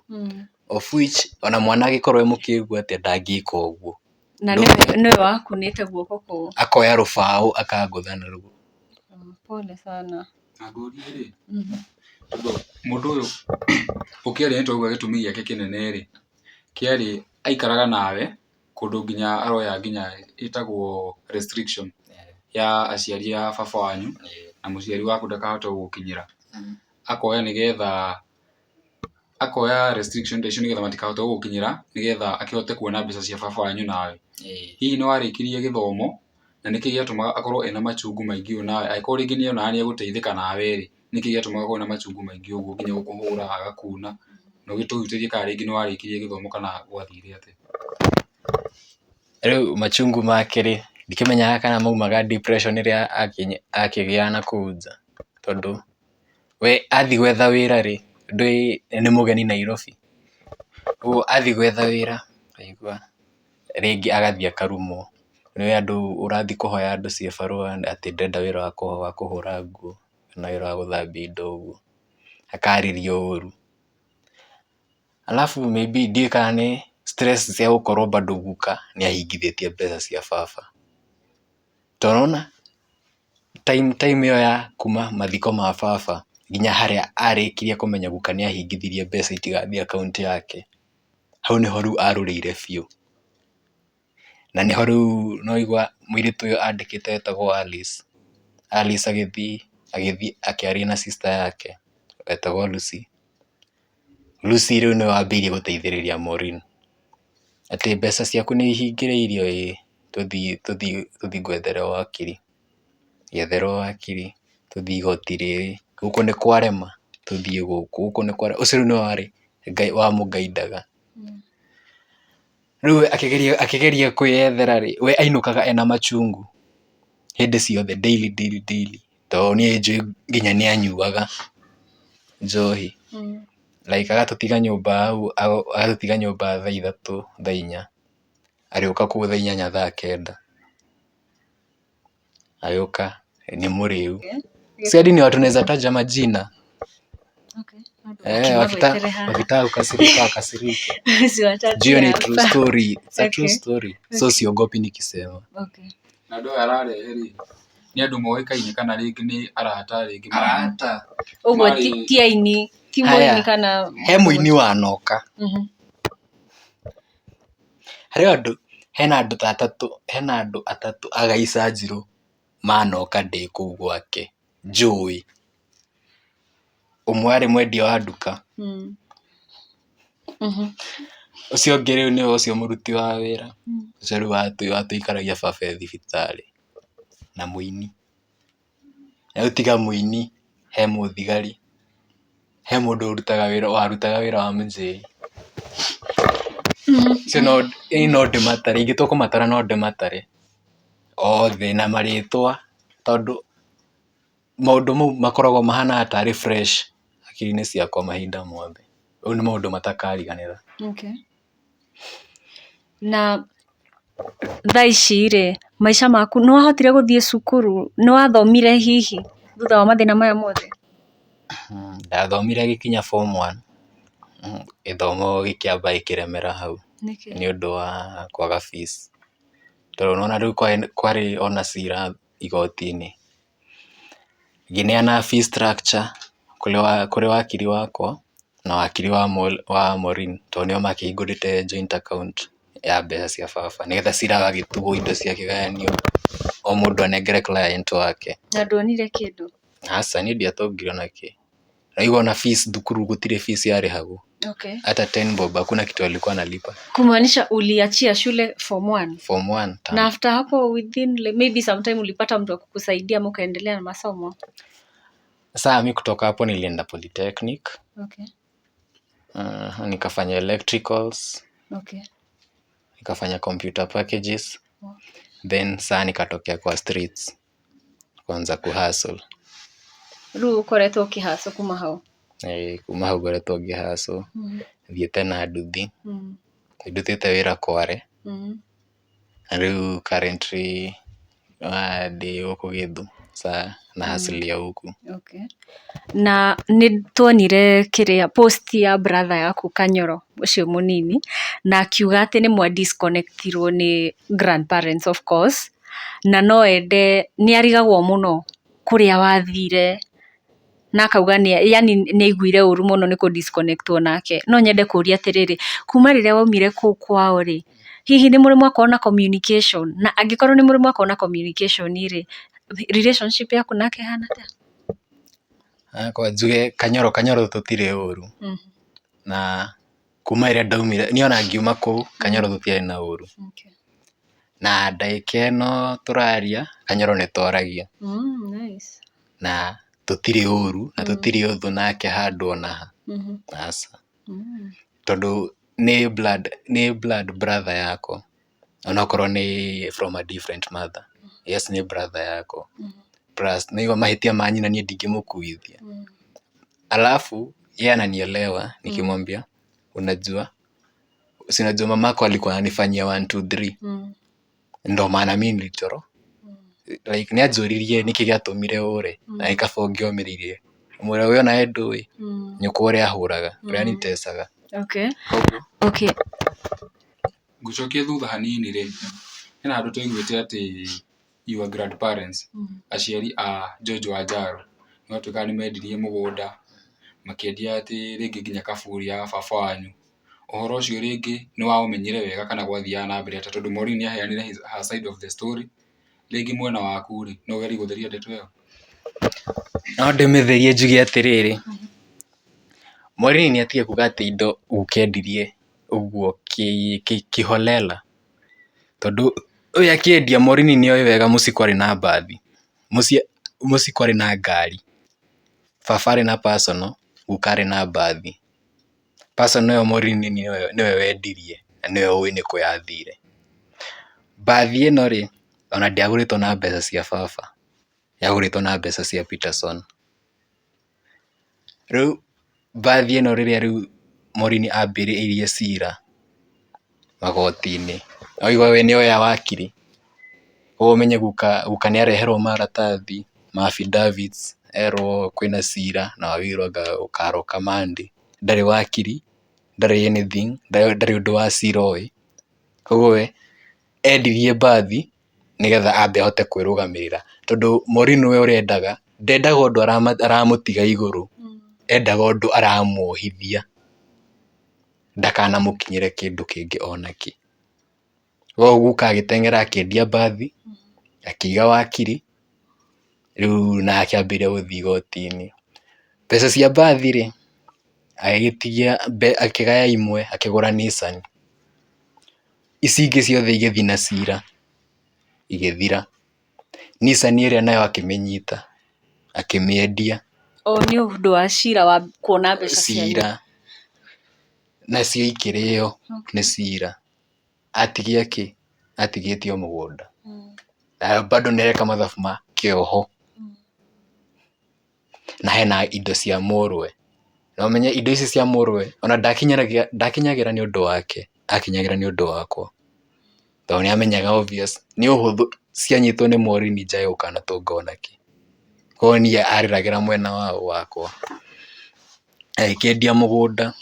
of which ona mwana angĩkorwo e mũkĩgu atĩa ndangĩka ũguo. Na nĩwe wakunĩte guoko kũu. Akoya rũbaũ akangũtha naruo. Pole sana. Na ngũrie rĩ, tondũ mũndũ ũyũ ũkĩaria nĩ twaigua gĩtũmi gĩake kĩnene rĩ, Kĩarĩ aikaraga nawe, kũndũ nginya aroya nginya ĩtagwo restriction ya aciari a baba wanyu, na mũciari waku ndakahote gũgũkinyĩra. Akoya nĩgetha, akoya restriction ta icio nĩgetha matikahote gũgũkinyĩra, nĩgetha akĩhote kuona mbeca cia baba wanyu nawe. Hihi nĩ warĩkirie gĩthomo, na nĩkĩ gĩatũmaga akorwo ena machungu maingĩ ũũ nawe, angĩkorwo rĩngĩ nĩ onaga nĩ egũteithĩka nawe rĩ, nĩkĩ gĩatũmaga akorwo na machungu maingĩ ũguo nginya gũkũhũra agakuna? Na ũgĩtũhutĩrie kana rĩngĩ nĩ warĩkirie gĩthomo kana gwathire atĩa? Rĩu machungu make rĩ, ndikĩmenyaga kana maumaga depression ĩrĩa akĩgĩaga nakũu nja, tondũ we athiĩ gwetha wĩra rĩ, ndũĩ nĩ mũgeni Nairobi, ũguo athiĩ gwetha wĩra waigua rĩngĩ agathiĩ akarumwo, nĩũĩ andũ ũrathiĩ kũhoya andũ cibarũa atĩ ndĩrenda wĩra wa kũhũra nguo kana wĩra wa gũthambia indo ũguo, akarĩrio ũru. Alafu maybe ndiũĩ kana nĩ stress cia gũkorwo bado guka nĩahingithĩtie mbeca cia baba. Tondũ nĩwona time time ĩyo ya kuma mathiko ma baba nginya harĩa arĩkirie kũmenya guka nĩahingithirie mbeca itigathiĩ akaunti yake, hau nĩho rĩu arũrĩire biũ. Na nĩho rĩu nĩwaigua mũirĩtu ũyũ andĩkĩte wetagwo Alice, Alice agĩthiĩ agĩthiĩ akĩaria na sister yake wetagwo Lucy. Lucy rĩu nĩwe wambĩrĩirie gũteithĩrĩria Maureen, atĩ mbeca ciaku nĩihingĩrĩirio ĩĩ, tũthiĩ tũthiĩ tũthiĩ ngwethere wakiri. Ngĩetherwo wakiri, tũthiĩ igoti rĩrĩ, gũkũ nĩ kwarema, tũthiĩ gũkũ, gũkũ nĩ kwarema, ũcio rĩu nĩwe warĩ wamũgaindaga. Rĩu akĩgeria akĩgeria kwĩyethera rĩ, we ainũkaga ena machungu hĩndĩ ciothe daily daily daily, tondũ niĩ nĩnjũĩ nginya nĩanyuaga njohi. Like agatũtiga nyũmba hau agatũtiga nyũmba thaa ithatũ, thaa inya, arĩũka kũu thaa inyanya thaa kenda. Agĩũka nĩ mũrĩu. Si hadi ni watu naweza taja majina. Eh, wakitaka kukasirika wakasirike. Juu ni true story. It's a true story. So siogopi nikisema. Na andũ aya ararehe rĩ, nĩ andũ moĩkaine kana rĩngĩ nĩ arata rĩngĩ Arata. Ũguo Marĩ- ti aini, ti Haya. mũini kana He mũini wanoka. Harĩ andũ, hena andũ ta atatũ, hena andũ atatũ a Gaicanjirũ manoka ndĩ kũu gwake njũĩ. Ũmwe arĩ mwendia wa nduka. Ũcio ũngĩ rĩu nĩwe ũcio mũruti wa wĩra. Ũcio rĩu watũikaragia baba e thibitarĩ na mũini. Na rĩu tiga mũini, he mũthigari, he mũndũ ũrutaga wĩra warutaga wĩra wa mũjei. Acio no ĩĩ no ndĩmatare, ingĩtua kũmatara no ndĩmatare othe na marĩtwa tondũ maũndũ mau makoragwo mahanaga tarĩ fresh hakiri-inĩ ciakwa mahinda mothe. Rĩu nĩ maũndũ matakariganĩra. Okay. Na thaa ici rĩ, maica maku nĩ wahotire gũthiĩ cukuru? Nĩ wathomire hihi thutha wa mathĩna maya mothe? Ndathomire gĩkinya form one, gĩthomo gĩkĩamba gĩkĩremera hau nĩ ũndũ wa kwaga fees. Tondũ nĩwona rĩu kwarĩ ona cira igoti-inĩ. Ngĩneana fee structure kũrĩ wakiri wakwa na wakiri wa Maureen tondũ nĩo makĩhingũrĩte joint account ya mbeca cia baba nĩgetha cira wagĩtuo indo ciakĩgayanio o mũndũ anengere client wake. Na nduonire kĩndũ? Aca niĩ ndiatongire onakĩ. Waigua ona fees thukuru gũtirĩ fees yarĩhagwo. Okay. Hata 10 bob hakuna kitu alikuwa analipa. Kumaanisha uliachia shule form one? Form one term. Na after hapo within like, maybe sometime ulipata mtu wa kukusaidia ama ukaendelea na masomo? Saa mi kutoka hapo nilienda polytechnic. Okay. Nikafanya electricals. Okay. Nikafanya computer packages. Wow. Then saa nikatokea kwa streets kuanza kuhustle. Rĩu ũkoretwo ũkĩhaco kuma hau? Kuma hau ngoretwo ngĩhustle. Thiĩte na nduthi. Nĩndutĩte wĩra Kware. Na rĩu currently ndĩ gũkũ Gĩthũ na hustle ya huku. Okay. Na nĩ tuonire kĩrĩa post ya brother yaku Kanyoro ũcio mũnini na akiuga atĩ nĩ mwa disconnectirwo nĩ grandparents of course na no ende nĩ arigagwo mũno kũrĩa wathire. Na akauga nĩ yani nĩ aiguire ũru mũno nĩ kũ disconnect wo nake. No nyende kũria atĩrĩrĩ, kuma rĩrĩa waumire kũu kwao rĩ, hihi nĩ mũrĩ mwakorwo na communication? Na angĩkorwo nĩ mũrĩ mwakorwo na communication rĩ, relationship yaku nake ĩhana atĩa? Hakwa njuge Kanyoro, Kanyoro tũtirĩ ũru. Na kuma rĩrĩa ndaumire, niĩ ona ngiuma kũu Kanyoro tũtiarĩ na ũru. Na ndagĩka ĩno tũraria Kanyoro nĩ twaragia. Nice. Na tũtirĩ ũru na tũtirĩ ũthũ nake handũ ona ha. Aca. Tondũ nĩ blood brother yakwa onokorwo nĩ from a different mother. Yes nĩ brother yakwa. Plus nĩaigua mahĩtia ma nyina niĩ ndingĩmũkuithia. Alafu yeye ananielewa nikimwambia unajua si unajua mamako alikuwa ananifanyia 1 2 3. Ndo maana mi nilitoro. Like nĩanjũririe nĩkĩ gĩatũmire ũre na nĩ kaba ũngĩomĩrĩirie. Mwĩra we onawe ndũĩ nyũkwa ũrĩa ahũraga ũrĩa anitesaga. Okay. Koguo Okay. Ngũcokie thutha hanini rĩ, hena handũ twaiguĩte atĩ your grandparents, aciari a George Wanjaro, nĩ matuĩkaga nĩ mendirie mũgũnda, makĩendia atĩ rĩngĩ nginya kaburi ya baba wanyu. Ũhoro ũcio rĩngĩ nĩ waũmenyire wega kana gwathiaga na mbere atĩa? Tondũ Maureen nĩ aheanire her side of the story, rĩngĩ mwena waku rĩ, no ũgerie gũtheria ndeto ĩyo? No ndĩmĩtherie njuge atĩrĩrĩ, Maureen nĩ atige kuga atĩ indo guka endirie ũguo kĩholela. Tondũ ũyũ akĩendia Maureen nĩ oĩ wega mũciĩ kwarĩ na mbathi, mũciĩ kwarĩ na ngari, baba arĩ na personal, guka arĩ na mbathi. Personal ĩyo Maureen nĩwe wendirie na nĩwe ũĩ nĩkũ yathire. Mbathi ĩno rĩ, ona ndĩagũrĩtwo na mbeca cia baba, yagũrĩtwo na mbeca cia Peterson. Rĩu mbathi ĩno rĩrĩa rĩu Maureen ambĩrĩirie cira magoti-inĩ, waigua we nĩoya wakiri, ũguo ũmenye guka nĩ areherwo maratathi ma affidavits erwo kwĩna cira na wagĩrĩirwo anga ũkaroka Monday. Ndarĩ wakiri, ndarĩ anything, ndarĩ ũndũ wa cira oĩ. Koguo we endirie mbathi nĩgetha ambe ahote kwĩrũgamĩrĩra. Tondũ Maureen we ũrĩa endaga, ndendaga ũndũ aramũtiga igũrũ, endaga ũndũ aramuohithia ndakanamũkinyĩre kĩndũ kĩngĩ onakĩ. Koguo guka agĩteng'era akĩendia mbathi, akĩiga wakiri, rĩu na akĩambĩrĩria gũthiĩ igoti-inĩ. Mbeca cia mbathi rĩ, agĩgĩtigia, akĩgaya imwe akĩgũra Nissan. Ici ingĩ ciothe igĩthiĩ na cira igĩthira. Nissan ĩrĩa nayo akĩmĩnyita akĩmĩendia. O nĩ ũndũ wa cira wa kuona mbeca cianyu. Cira nacio ikĩrĩo nĩ cira. Atigia kĩ? Atigĩtie o mũgũnda. Na bado nĩareka mathabu ma kĩoho. Na hena indo cia mũrũwe. Na ũmenye indo ici cia mũrũwe ona ndakinyagĩra nĩ ũndũ wake, akinyagĩra nĩ ũndũ wakwa. Tondũ nĩ amenyaga obvious nĩ ũhũthũ cianyitwo nĩ Maureen njage gũkanatũnga onakĩ. Koguo niĩ arĩragĩra mwena wakwa. Agĩkĩendia mũgũnda.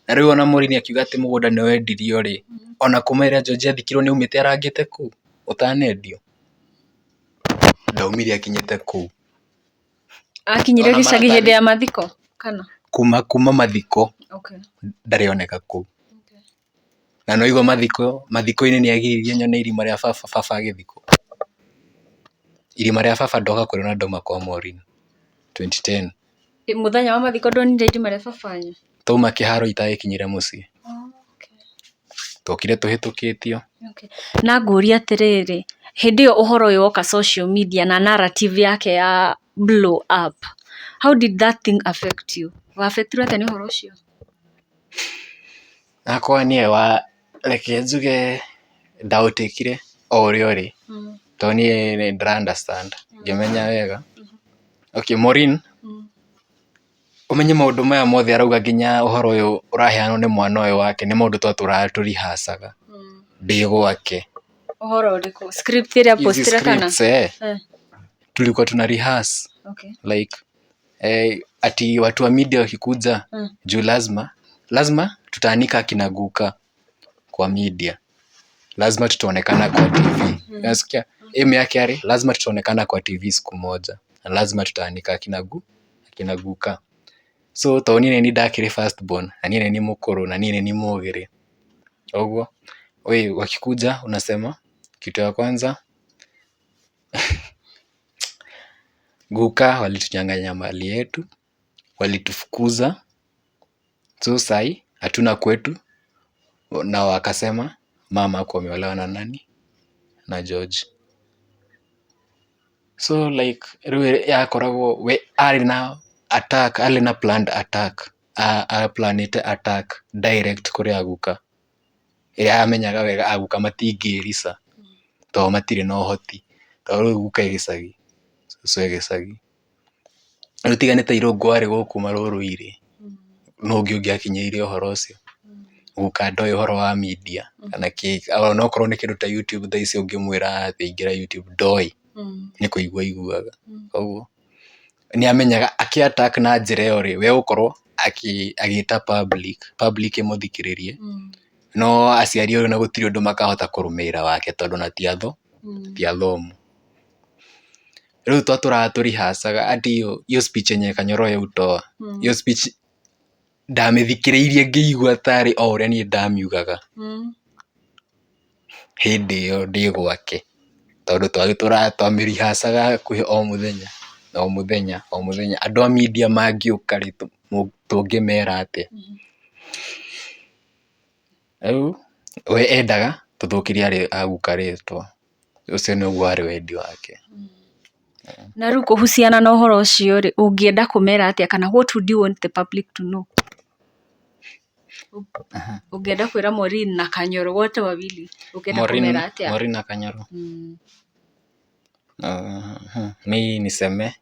Na rĩu ona Maureen akiuga atĩ mũgũnda nĩ wendirio rĩ, ona kuma rĩrĩa George athikirwo nĩ aumĩte arangĩte kũu ũtanendio? Ndaumire akinyĩte kũu. Akinyire Ona gĩcagi hĩndĩ maratathi ya mathiko kana? Kuma mathiko Okay. ndarĩ oneka kũu. Na no igua mathiko-inĩ nĩ agiririe nyone irima rĩa baba, baba agĩthikwo. Irima rĩa baba ndoka kũrĩona ndauma kwa Maureen 2010. Mũthenya wa mathiko ndonire irima rĩa baba wanyu? Twauma kĩharo itagĩkinyire mũciĩ. Okay. Twokire tũhĩtũkĩtio. Okay. Na ngũria atĩrĩrĩ, hĩndĩ ĩyo ũhoro ũyũ woka social media na narrative yake ya blow up, how did that thing affect you? Wa-affectirwo atĩa nĩ ũhoro ũcio? Hakwa niĩ wa reke njuge ndaũtĩkire o ũrĩa ũrĩ. Tondũ niĩ nĩ ndĩra understand ngĩmenya wega. Okay, Maureen ũmenye maũndũ maya mothe arauga nginya ũhoro ũyũ ũraheanwo nĩ mwana ũyũ wake nĩ maũndũ twatũraga tũrihacaga ndĩ gwake. Ũhoro ũrĩkũ? Script ĩrĩa Hizi postire kana? scripts, tulikuwa tuna rehearse. Okay. Like ati watu wa media wakikuja juu lazima tutaanika akina guka kwa media, lazima tutaonekana kwa TV. Unasikia aim yake ari lazima tutaonekana kwa TV siku moja na lazima tutaanika akina Kina guka. So tondũ niĩ nĩniĩ ndakĩrĩ first born na niĩ nĩniĩ mũkũrũ na niĩ nĩniĩ mũgĩ rĩ, ũguo wakikuja unasema kitu ya kwanza guka walitunyang'anya mali yetu, walitufukuza so sai hatuna kwetu na wakasema mama hakuwa ameolewa na nani na George. So like rĩu yakoragwo we arĩ na attack, arĩ na planned attack, aplanĩte attack direct kũrĩ aguka, ĩrĩa amenyaga wega aguka matingĩrica tondũ matirĩ na ũhoti, tondũ rĩu guka e gĩcagi, cũcũ e gĩcagi. Rĩu tiga nĩ ta Irũngũ arĩ gũkũ Marũrũ-rĩ, nũ ũngĩ ũngĩakinyĩire ũhoro ũcio? Guka ndoĩ ũhoro wa media kana kĩ, onokorwo nĩ kĩndũ ta YouTube thaa ici ũngĩmwĩra atĩ ingĩra YouTube ndoĩ, nĩ kũigua aiguaga. Koguo nĩ amenyaga akĩ attack na njĩra ĩyo rĩ, we egũkorwo agĩta public, public ĩmũthikĩrĩrie, no aciari ona gũtirĩ ũndũ makahota kũrũmĩrĩra wake tondũ ona ti athomu. Rĩu twatũraga tũrihacaga ati hiyo speech yenye Kanyoro yautoa, hiyo speech ndamĩthikĩrĩirie ngĩigua tarĩ o ũrĩa niĩ ndamiugaga hĩndĩ ĩyo ndĩ gwake, tondũ twagĩtũraga twamĩrihacaga hakuhĩ o mũthenya o mũthenya o mũthenya. Andũ a media mangĩũka rĩ, tũngĩmera atĩa? Rĩu we endaga tũthũkĩrie aguka rĩtwa, ũcio nĩguo warĩ wendi wake. Na rĩu kũhuciana na ũhoro ũcio rĩ, ũngĩenda kũmera atĩa kana what would you want the public to know? Ũngĩenda kwĩra Maureen na Kanyoro wote wawili, ũngĩenda kũmera atĩa? Maureen na Kanyoro. Mi niseme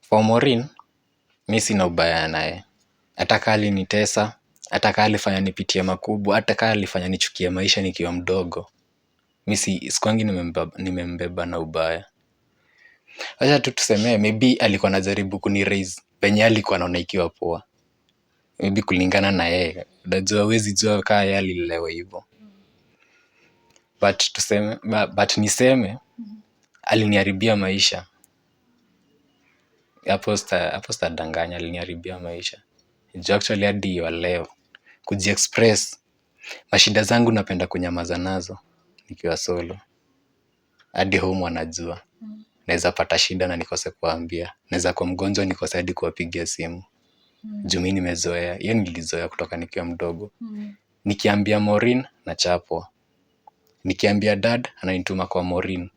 for Maureen, mi sina ubaya naye, hata kaa alinitesa, hata kaa alifanya nipitie makubwa, hata kaa alifanya nichukie maisha nikiwa mdogo, mi sikuangi nimembeba na ubaya. Acha tu tuseme maybe alikuwa anajaribu kuniraise venye alikuwa anaona ikiwa poa, maybe kulingana na yeye. Unajua huwezi jua kaa yeye alilelewa hivyo, but tuseme, but niseme aliniharibia maisha. Hapo sitadanganya, aliniharibia maisha. Juu actually hadi wa leo kujiexpress mashida zangu napenda kunyamaza nazo nikiwa solo, hadi home wanajua. Naweza pata shida na nikose kuwaambia, naweza kuwa mgonjwa nikose hadi kuwapigia simu. Juu mi nimezoea, hiyo nilizoea kutoka nikiwa mdogo. Nikiambia Maureen nachapwa, nikiambia dad ananituma kwa Maureen.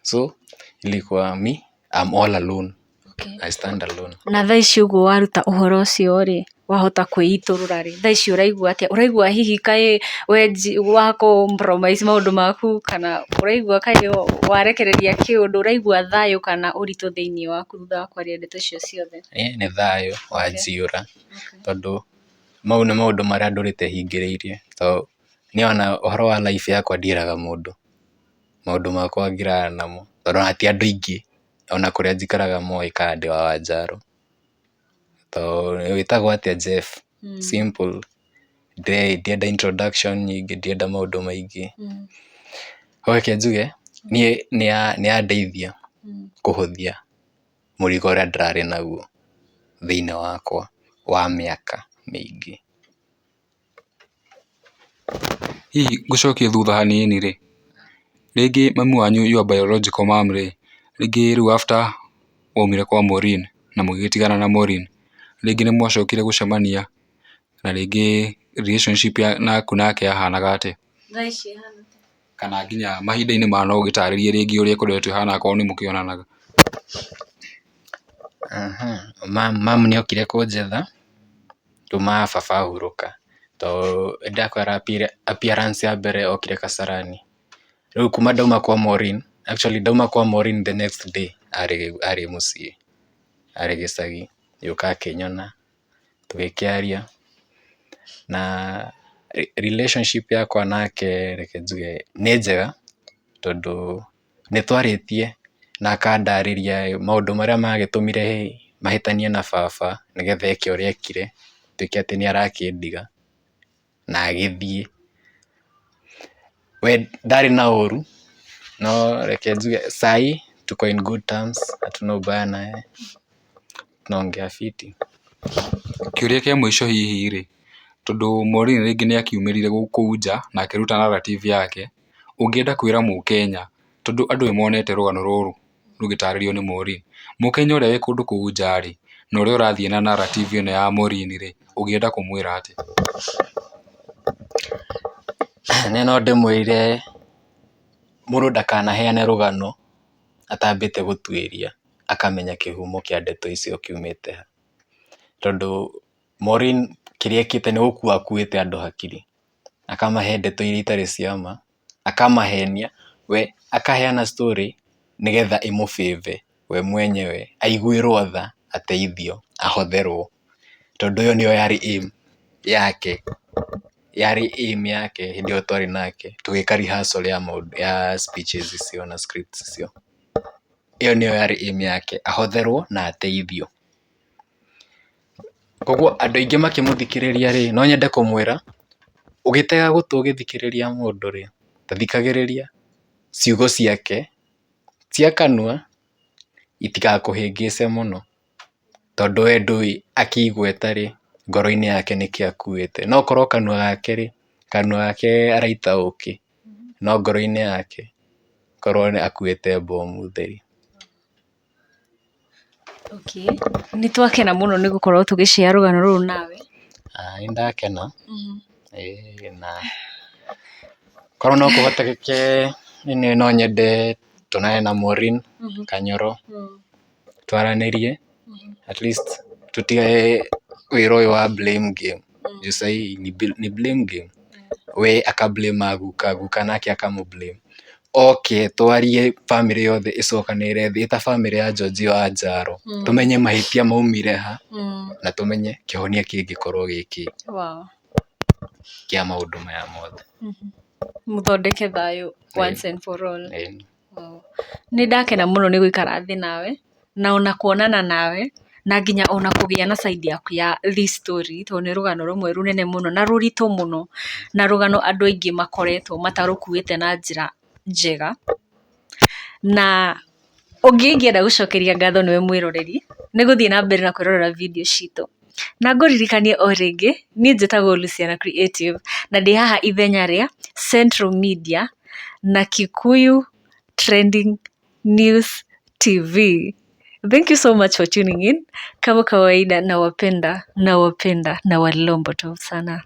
So ilikuwa me I'm all alone. Okay. I stand alone. Na thaa ici ũguo waruta ũhoro ũcio rĩ, wahota kwĩitũrũra rĩ, thaa ici ũraigua atĩa? Ũraigua hihi kaĩ wenji wa compromise maũndũ maku kana ũraigua kaĩ warekereria kĩũndũ, ũraigua thayũ kana ũritũ thĩinĩ waku thutha wa kwaria ndeto icio ciothe? Nĩ thayũ wanjiyũra, tondũ mau nĩ maũndũ marĩa ndũrĩte hingĩrĩirie, tondũ niĩ ona ũhoro wa life yakwa ndiĩraga mũndũ, maũndũ makwa ngiraga namo, tondũ ona ti andũ aingĩ ona kũrĩa njikaraga moĩ kana ndĩ wa Wanjaro, tondũ wĩtagwo atĩa Jeff, simple, ndienda introduction nyingĩ, ndienda maũndũ maingĩ. Reke njuge niĩ nĩyandeithia kũhũthia mũrigo ũrĩa ndĩrarĩ naguo thĩinĩ wakwa wa mĩaka mĩingĩ. Hihi ngũcokie thutha hanini rĩ, rĩngĩ mami wanyu your biological mom rĩ, rĩngĩ rĩu after waumire kwa Maureen na mũgĩgĩtigana na Maureen, rĩngĩ nĩ mwacokire gũcemania na rĩngĩ relationship yaku nake yahanaga atĩa? Kana nginya mahinda-inĩ maya no ũgĩtarĩrie rĩngĩ ũrĩa ĩkoretwo ĩhana akorwo nĩ mũkĩonanaga. Mam nĩ okire kũnjetha kuma baba ahurũka, tondũ nĩndakwĩra appearance ya mbere okire Kasarani. Rĩu kuma ndauma kwa Maureen, actually ndauma kwa Maureen the next day arĩ mũciĩ, arĩ gĩcagi, agĩũka akĩnyona, tũgĩkĩaria na relationship yakwa nake reke njuge nĩ njega, tondũ nĩ twarĩtie na akandarĩria maũndũ marĩa magĩtũmire mahĩtanie na baba nĩgetha eke ũrĩa ekire, atuĩke atĩ nĩ arakĩndiga na agĩthiĩ. We ndarĩ na ũru, no reke njuge sai tuko in good terms, hatuna ubaya naye. Tunaongea fiti. Kĩũria kĩa mũico hihi rĩ, tondũ Maureen rĩngĩ nĩ akiumĩrire kũu nja na akĩruta narrative yake, ũngĩenda kwĩra mũkenya tondũ andũ nĩ monete rũgano rũrũ rũgĩtarĩrio nĩ Maureen, mũkenya ũrĩa wĩ kũndũ kũu nja rĩ, na ũrĩa ũrathiĩ na narrative ĩno ya Maureen rĩ, ũngĩenda kũmwĩra atĩa? Niĩ no ndĩmwĩre mũndũ ndakanaheane rũgano atambĩte gũtuĩria akamenya kĩhumo kĩa ndeto icio kiumĩte ha. Tondũ Maureen kĩrĩa ekĩte nĩ gũkua akuĩte andũ hakiri, akamahe ndeto iria itarĩ cia ma, akamahenia, we akaheana story nĩgetha ĩmũ favour we mwenyewe, aiguĩrwo tha, ateithio, ahotherwo, tondũ ĩyo nĩyo yarĩ aim yake, yarĩ aim yake hĩndĩ ĩyo twarĩ nake tũgĩka rehearsal ya maũndũ ya speeches icio na scripts icio. Ĩyo nĩyo yarĩ aim yake, ahotherwo na ateithio. Koguo andũ aingĩ makĩmũthikĩrĩria rĩ, no nyende kũmwĩra, ũgĩtega gũtũ ũgĩthikĩrĩria mũndũ rĩ, ta thikagĩrĩria ciugo ciake cia kanua itigakũhĩngĩce mũno, tondũ we ndũĩ akĩigweta rĩ, ngoro-inĩ yake nĩkĩ akuĩte. No ũkorwo kanua gake rĩ, kanua gake araita ũkĩ, no ngoro-inĩ yake korwo akuĩte mbomu theri. Okay, nĩ twakena mũno nĩ gũkorwo tũgĩ share rũgano rũrũ nawe. Nĩ ndakena, ĩĩ na korwo no kũhotekeke niĩ no nyende tuonane na Maureen Kanyoro, twaranĩrie at least tũtige wĩra ũyũ wa blame game, juu sahii ni blame game, we aka blame a guka, guka nake akamũ blame, oke twarie bamĩrĩ yothe ĩcokanĩrĩre thĩ ĩ ta bamĩrĩ ya George wa Njaro, tũmenye mahĩtia maumire ha na tũmenye kĩhonia kĩngĩkorwo gĩ kĩ kĩa maũndũ maya mothe. Mũthondeke thayũ once and for all. Nĩ ndakena mũno nĩ gũikara thĩ nawe, na ona kuonana nawe, na nginya ona kũgĩa na side yaku ya this story tondũ nĩ rũgano rũmwe rũnene mũno na rũritũ mũno, na rũgano andũ aingĩ makoretwo matarũkuĩte na njĩra njega. Na ũngĩ ingĩenda gũcokeria ngatho nĩwe mwĩroreri, nĩ gũthiĩ na mbere na kwĩrorera video citũ. Na ngũririkanie o rĩngĩ, niĩ njĩtagwo Luciana Creative, na ndĩ haha ithenya rĩa Central Media na Kikuyu Trending News TV. Thank you so much for tuning in. Kama kawaida nawapenda, nawapenda, nawalomboto sana.